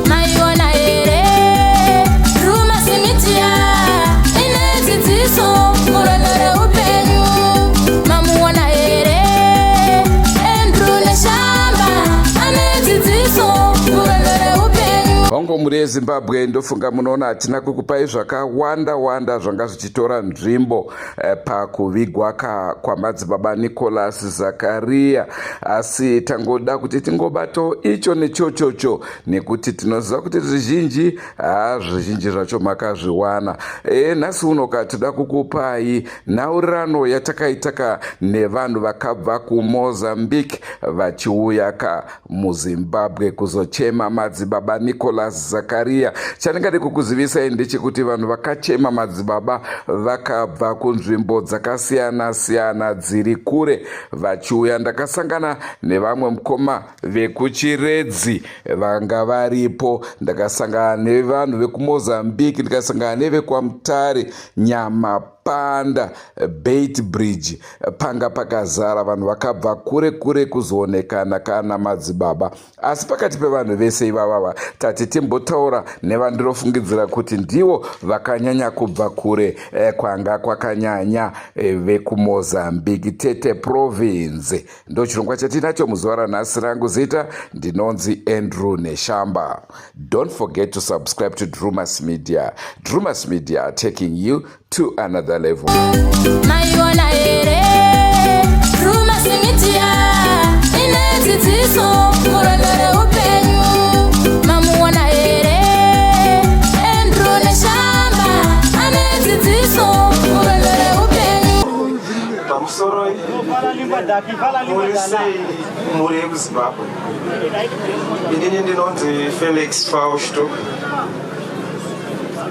Maiona here Drewmas Media ine dzidziso murwendo reupenyu. Mamuona here Andrew Neshamba ane dzidziso murwendo reupenyu. Hongo mhuri yeZimbabwe, ndofunga munoona hatina kukupai zvakawanda wanda zvanga zvichitora nzvimbo pakuvigwa kwamadzibaba Nicholas Zakaria, asi tangoda kuti tingobato icho nechochocho nekuti tinoziva kuti zvizhinji, ha, zvizhinji zvacho makazviwana. Nhasi uno ka toda kukupai nhaurirano yatakaita ka nevanhu vakabva kuMozambique vachiuya ka muZimbabwe kuzochema madzibaba Nicholas Zakaria. Chandingade kukuzivisai ndechekuti vanhu vakachema madzibaba vakabva kunzvimbo dzakasiyana siyana dziri kure vachiuya. Ndakasangana nevamwe mukoma vekuChiredzi vanga varipo, ndakasangana nevanhu vekuMozambique, ndikasangana nevekwaMutare, Nyamapanda, Beitbridge. Panga pakazara vanhu vakabva kure kure kuzoonekana kana madzibaba. Asi pakati pevanhu vese ivavava, tati timbotaura nevandinofungidzira kuti ndivo vakanyanya kubva kure, kwanga kwakanyanya, vekuMozambique, Tete Province. Ndo chirongwa chatinacho muzuva ranhasi. Rangu zita ndinonzi Andrew Neshamba. Don't forget to subscribe to Drewmas Media. Drewmas Media, taking you to another level. Maiona here Drewmas Media ine dzidziso murwendo reupenyu. Mamuona here Andrew Neshamba ane dzidziso murwendo reupenyu. Pamusoro, muri sei mhuri yekuZimbabwe? Inini ndinonzi Felix Fausto.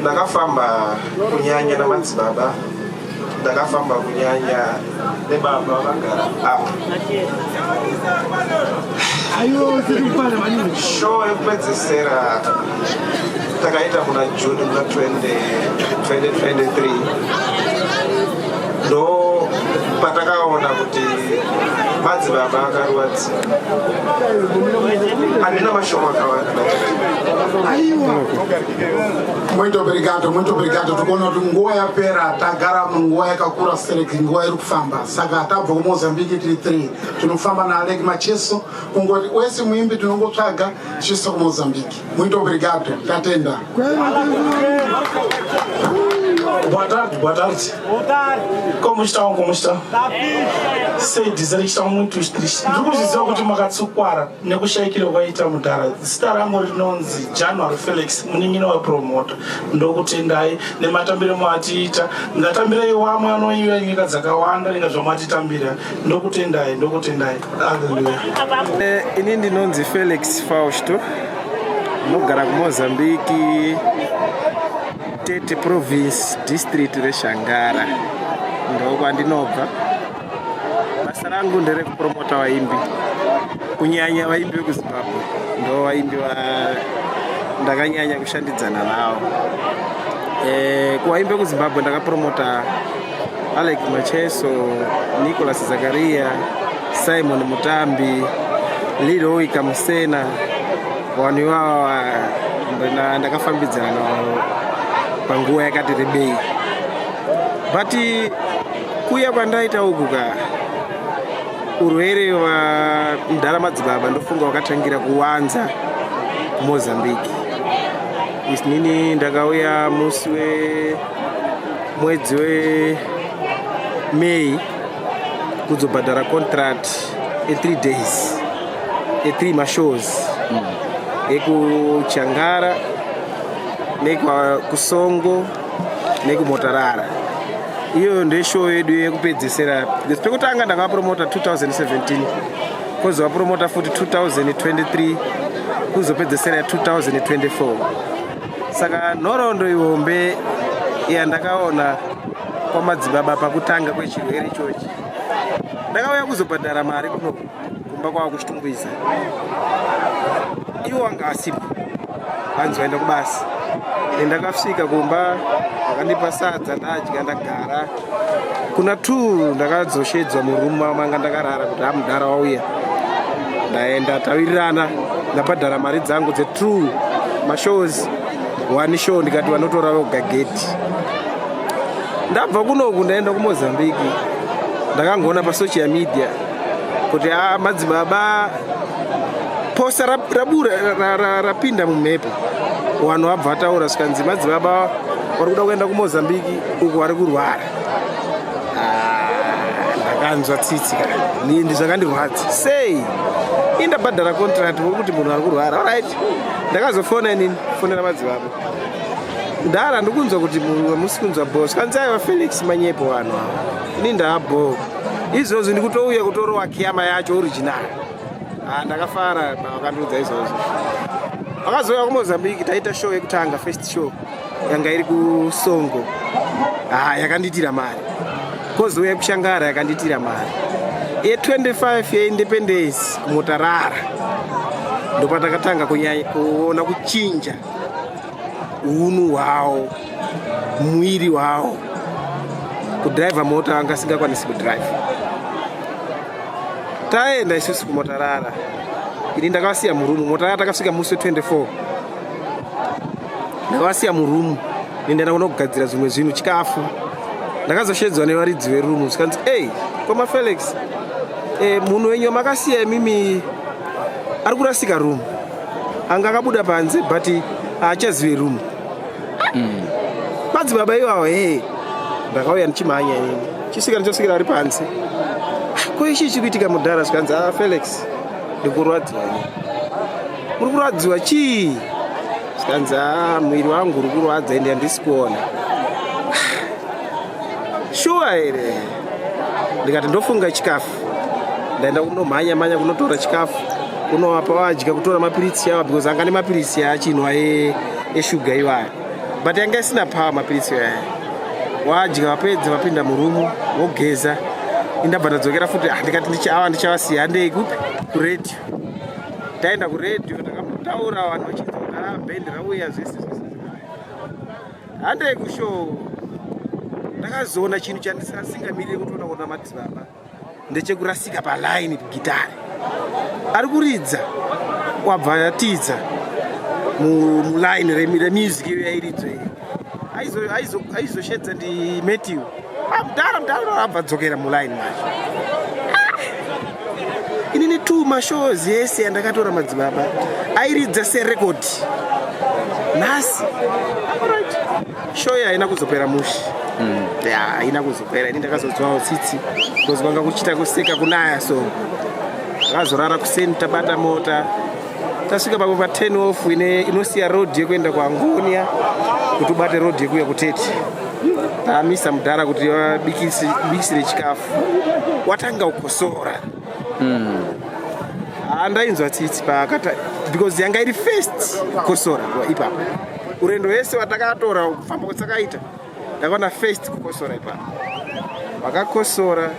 Ndakafamba kunyanya namadzibaba, ndakafamba kunyanya nebaba vagara apa. Show yekupedzesera takaita muna June muna 2023, ndo patakaona kuti madzibaba akarwadziwa. Handina mashoko akawanda. Muito obrigado, muito obrigado. Tikuona kuti nguva yapera, tagara munguva yakakura sereki, nguva iri kufamba. Saka tabva kuMozambique tiri 3, tinofamba naAlec Macheso. Kungoti wese muimbi tinongotsvaga tichiisa kuMozambique. Muito obrigado, tatenda. Boa tarde, boa tarde. Como estão, como estão? Sei dizer que estão muito tristes. Ndiri kuzviziva kuti makatsukwara nekushayikira kwaita mudhara. Zita rangu rinonzi January Felix, munin'ina wepromoter. Ndokutendai nematambiro mwatiita. Ngatambirei wamwe anoiva nyika dzakawanda inga zvamatitambira. Ndokutendai, ndokutendai. Hallelujah. Ini ndinonzi Felix Fausto, ndinogara kuMozambique, Tete Province, district reShangara, ndokwandinobva. Basa rangu nderekupromota vaimbi, kunyanya vaimbi vekuZimbabwe, ndo vaimbi ndakanyanya kushandidzana navo. Kuvaimbi vekuZimbabwe ndakapromota Alec Macheso, Nicholas Zakaria, Simon Mutambi, Leroy Kamusena. Vanhu ivava ndakafambidzana navo panguva yakati rebei, but kuya kwandaita uku ka, urwere wamudhara madzibaba ndofunga wakatangira kuwanza kuMozambique. Isinini ndakauya musi wemwedzi weMay kuzobhadhara contract e3 days, e3 mashows ekuChangara, nekuSongo, nekuMotarara. Iyoyo ndeshow yedu yekupedzisira. Pekutanga ndakapromota 2017, kozovapromota futi 2023, kuzopedzesera 2024. Saka nhoroondo ihombe yandakaona kwamadzibaba pakutanga kwechirwere ichochi, ndakauya kuzobhadhara mari kuno kumba kwava kuChitungwiza. Iwo wanga asipo, vanzi vaenda kubasa. Ndakasvika kumba, vakandipa sadza, ndadya, ndagara. Kuna 2 ndakazoshedzwa murumu manga ndakarara kuti hamudhara wauya. Ndaenda, tawirirana, ndabhadhara mari dzangu dzetrue mashows, one show, ndikati vanotora voga gate. Ndabva kunoku, ndaenda kuMozambique. Ndakangoona pasocial media kuti a madzibaba posa rabura rapinda mumhepo. Vanhu vabva vataura, zvikanzi madzibaba vari kuda kuenda kuMozambique uku vari kurwara. Ah, ndakanzwa tsitsi ka, ndi zvakandirwadza sei. Indabhadhara contract wokuti munhu ari kurwara. Alright, ndakazofona inini, fonera madzibaba, ndara ndikunzwa kuti musi kunzwa bho. Zvikanzi aiwa Felix, manyepo vanhu ava, ini ndaabho izvozvi, ndikutouya kutorowa kiyama yacho original. Ah, ndakafara vakandiudza izvozvo. Vakazouya kuMozambique, taita show yekutanga, first show yanga iri kuSongo. Ah, yakandiitira mari. Kozouya kuShangara, yakandiitira mari. Ye25 yeindependence kuMotarara, ndopatakatanga kuona kuchinja unhu hwawo, mwiri hwawo. Kudhiraivha mota anga asingakwanisi kudhiraivha. Taenda isusu kuMotarara, ini ndakavasiya murumu. Motarara takasvika musi we24. Ndakavasiya murumu, nindaenda kunogadzira zvimwe zvinhu, chikafu. Ndakazoshedzwa nevaridzi verumu, zvikanzi, "Ei koma Felix, e, munhu wenyu wamakasiya imimi ari kurasika rumu. Anga akabuda panze but haachazive rumu." Madzibaba iwawo he, ndakauya ndichimhanya inini, chisvika ndichosvikira ari panze. "Ko ichi chiri kuitika mudhara?" Zvikanzi, "A Felix, ndikurwadziwa ini." "Muri kurwadziwa chii?" Zvikanzi, "A mwiri wangu uri kurwadza ende handisi kuona." "Shuwa here?" Ndikati, "Ndofunga chikafu." Ndaenda kunomhanya mhanya kunotora chikafu, kunovapa, vadya, kutora mapiritsi yawa because anga nemapiritsi yaachinwa eshuga iwayo, but yanga isina power mapiritsi aya. Wadya, wapedza, wapinda murumu, wogeza. Indabva ndadzokera futi. Ah, ndikati awa ndichavasiya, handei kupi? Kuredhiyo. Taenda kuredhiyo, takambotaura, vanhu vachinzwa kuti a bhendi rauya, zvese zvese. Handei kushow. Ndakazoona chinhu chandisasingamiriri kutoona kuona madzibaba ndechekurasika palaini gitari ari kuridza, wabva yatidza mulaini remusic iyo yairidzwa iyo. Aizoshedza ndi Matthew. "Ah, mudhara, mudhara," abva adzokera mulaini macho. Inini two mashows yese yandakatora madzibaba airidza serekodi. Nhasi, alright, show iyi haina kuzopera mushi ya, haina kuzopera. Ini ndakazodzwawo tsitsi because kwanga kuchita kuseka kunaya, so akazorara kuseni. Tabata mota, tasvika pamwe pa10 off ine inosiya road yekuenda kuAngonia kuti ubate road yekuuya kuTete. Taamisa mudhara kuti vabikisire chikafu, watanga kukosora. Handainzwa tsitsi paakata because yanga iri first kukosora ipapo. Urendo hwese watakatora, kufamba kwatakaita, ndakaona first kukosora ipapo. Vakakosora.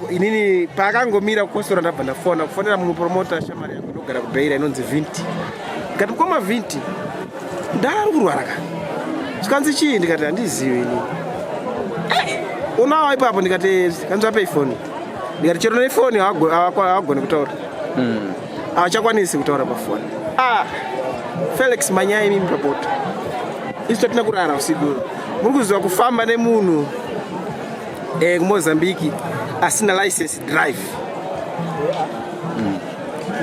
Inini paakangomira kukosora, ndabva ndafona, kufonera mumwe promota, shamari yangu inogara kuBeira, inonzi Vinti. Ndikati, "Mukoma Vinti, ndara ari kurwara ka." Zvikanzi, "Chii?" Ndikati, "Handizivi inini." "Unawo ipapo?" Ndikati, "Kanzi vapei foni." Ndikati, "Chero nefoni havagoni kutaura, havachakwanisi kutaura pafoni." "Ah, Felix, manyai imimi papoto, isu tatina kurara usiku. Muri kuziva kufamba nemunhu kuMozambique asina license drive."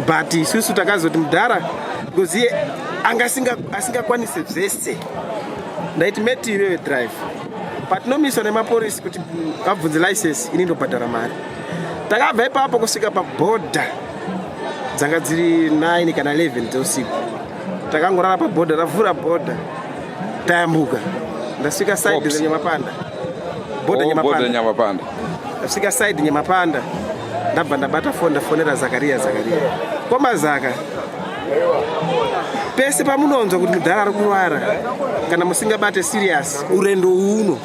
But isusu takazoti mudhara, because iye anga asingakwanisi zvese, ndaiti, "Meti, iwewe drive. Patinomiswa nemaporisi kuti vabvunze license, ini ndobhadhara mari." Takabva ipapo kusvika pabhodha, dzanga dziri 9 kana 11 dzeusiku. Takangorara pabhodha, ravhura bhodha, tayambuka. Ndasvika side Ops. reNyamapanda, bhodha. Oh, Nyamapanda. bhodha Nyamapanda. Ndasvika side Nyamapanda, ndabva ndabata foni, ndafonera Zakariya. "Zakariya, kwamazaka pese pamunonzwa kuti mudhara ari kurwara, kana musingabate serious urendo uno,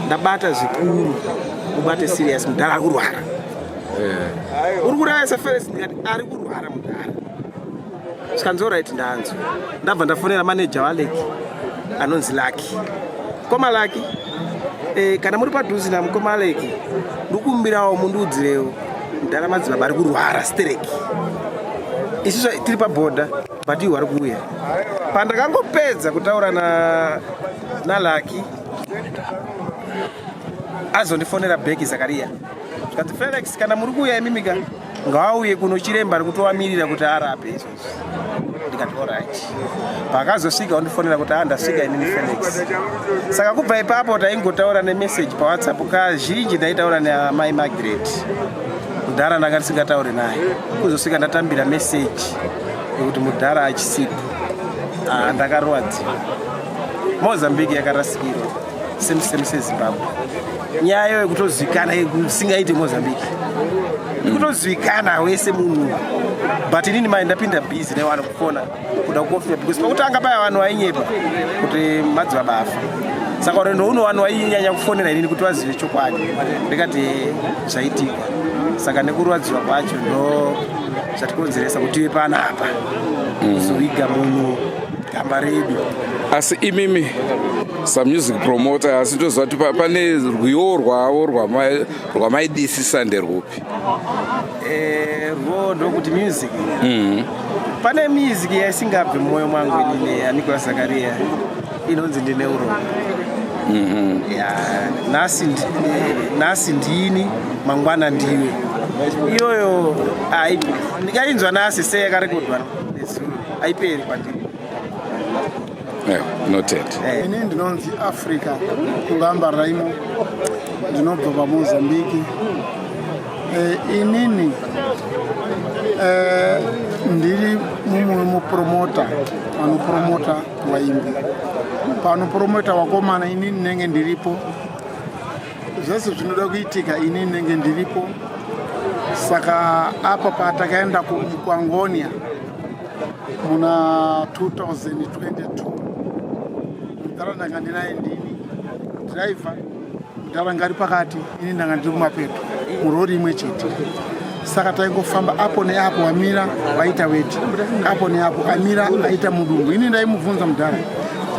ndabata zvikuru, mubate serious, mudhara ari kurwara." Uri kurevesa Felix? Ndikati ari kurwara mudhara. Zvikanzi alright, ndanzwa. Ndabva ndafonera maneja waLeki anonzi Laki. Mukoma Laki, kana muri padhuze namukoma Leki, ndikumbirawo mundiudzirewo mudhara madzibaba ari kurwara stereki. Isusu tiri pabhodha, but iwo ari kuuya. Pandakangopedza kutaura naLaki, azondifonera back Zakaria, zvikanzi, "Felix, kana muri kuuya imimika, ngavauye kuno, chiremba ari kutovamirira kuti arape izvozvi." Ndikati alright. Paakazosvika undifonera kuti, "A, ndasvika inini, Felix." Saka kubva ipapo taingotaura nemeseji paWhatsApp. Kazhinji ndaitaura naamai Margaret. Mudhara ndanga ndisingatauri naye. Kuzosvika ndatambira meseji yekuti mudhara achisipo, ah, ndakarwadziwa. Mozambique yakarasikirwa same same seZimbabwe. Nyaya iyo yekutozikana isingaiti Mozambique ikutozivikana wese munhu, but inini mai ndapinda busy nevanhu kufona kuda kukofira, because pakutanga paya vanhu vainyepa kuti madzibaba afa. Saka rwendo uno vanhu vainyanya kufonera inini kuti vazive chokwadi. Ndikati zvaitika. Saka nekurwadziwa kwacho ndo zvatikonzeresa kuti tive panapa kuzoviga munhu, gamba redu. Asi imimi samusic promoter, asi toziva kuti pane rwiyo rwavo rwamaidisisa, nderwupi? Rwo ndokuti music, pane music yaisingabve mumwoyo mwangu inini yaNicolas Zakaria inonzi "Ndine Urombo". Ya, nhasi ndini, mangwana ndiwe. Iyoyo ndikainzwa nhasi sei yakarekodwa nezuro, haiperi kwandiri. Yeah, noted. Ini ndinonzi Africa Kungamba Raimo, ndinobva paMozambiki. Inini ndiri mumwe mupromota vanopromota vaimbi. Panopromota vakomana, inini ndinenge ndiripo. Zvese zvinoda kuitika, inini ndinenge ndiripo. Saka apa patakaenda kuAngonia muna 2022, mudhara ndanga ndinaye ndini driver. Mudhara ngari pakati, ini ndanga ndiri kumapeto murori imwe chete. Saka taingofamba apo neapo, amira vaita weti, apo neapo amira aita mudumbu. Ini ndaimubvunza, "Mudhara,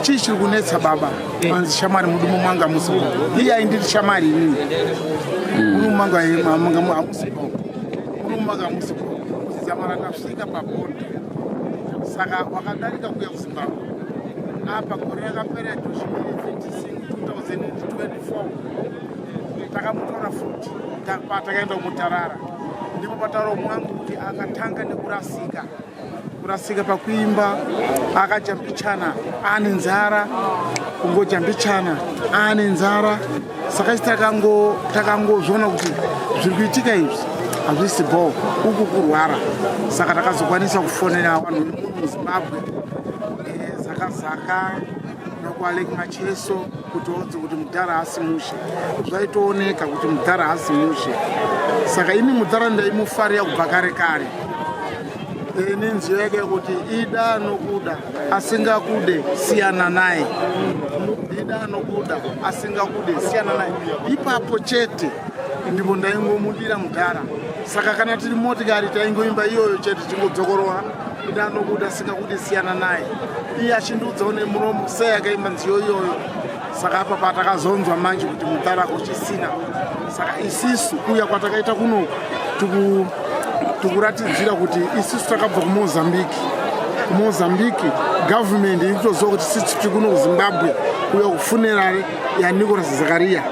chii chiri kunetsa baba?" Anzi, "Shamwari, mudumbu mwanga hamusi." Iye ainditi shamwari inini. "Mudumbu manga hamusi, mudumbu manga hamusi." Zamara tasvika pabhodha, saka wakadarika kuya kuZimbabwe apa gore rakapera 2024, takamutora futi patakaenda kumutarara. Ndipo pataura mwangu kuti akatanga nekurasika, kurasika pakuimba. Akajambichana ane nzara, kungojambichana ane nzara. Saka isi takangozviona kuti zviri kuitika izvi hazvisi bho, uku kurwara. Saka takazokwanisa kufonera vanhu vemuZimbabwe, Zakazaka nokuAlek Macheso, kuti odzi kuti mudhara haasi mushe. Zvaitooneka kuti mudhara haasi mushe. Saka ini mudhara ndaimufarira kubva kare kare, nenziyo yake yekuti "Ida anokuda, asingakude siyana naye, ida anokuda, asingakude siyana naye." Ipapo chete ndipo ndaingomudira mudhara. Saka kana tiri motikari taingoimba iyoyo chete, chingodzokorora, "Ida anokuda, asingakude siyana naye." Iye achindiudzawo nemuromo sei akaimba nziyo iyoyo. Saka apa patakazonzwa manje kuti mudhara kuchisina, saka isisu kuuya kwatakaita kunoku tikuratidzira kuti isisu takabva kuMozambique. KuMozambique government iri kutoziva kuti sisi tiri kuno kuZimbabwe kuuya kufuneral yaNicolas Zakaria.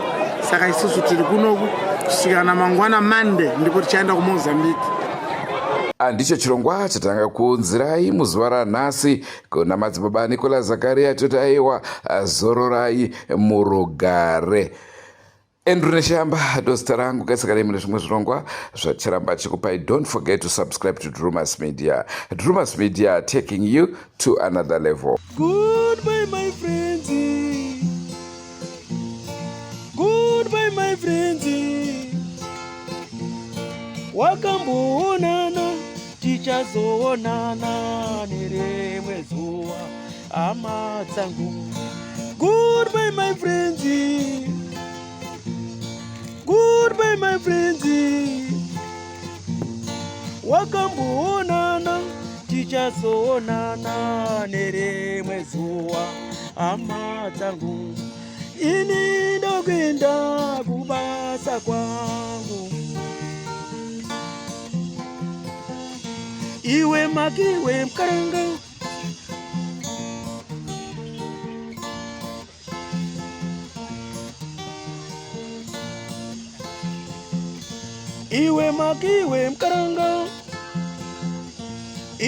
Saka isusu tiri kunoku kusvikana mangwana Monday, ndipo tichaenda kuMozambique. Ndicho chirongwa chatanga kuunzirai muzuva ranhasi kuna madzibaba Nicolas Zakaria. Toti aiwa, zororai murugare. Andrew Neshamba ndozita rangu. Kaisakadai mune zvimwe zvirongwa zvaticharamba chikupai. Don't forget to subscribe to Drumas Media. Drumas Media, taking you to another level. Goodbye, my friends. Goodbye, my friends. Wakamboonana, tichazoonana nerimwe zuva, hama dzangu. Goodbye, my friends. Goodbye, my friends. Wakamboonana, tichazoonana nerimwe zuva, hama dzangu. Ini ndokuenda kubasa kwangu. Iwe makiwe mukaranga. Iwe makiwe mukaranga.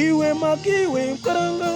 Iwe makiwe mukaranga.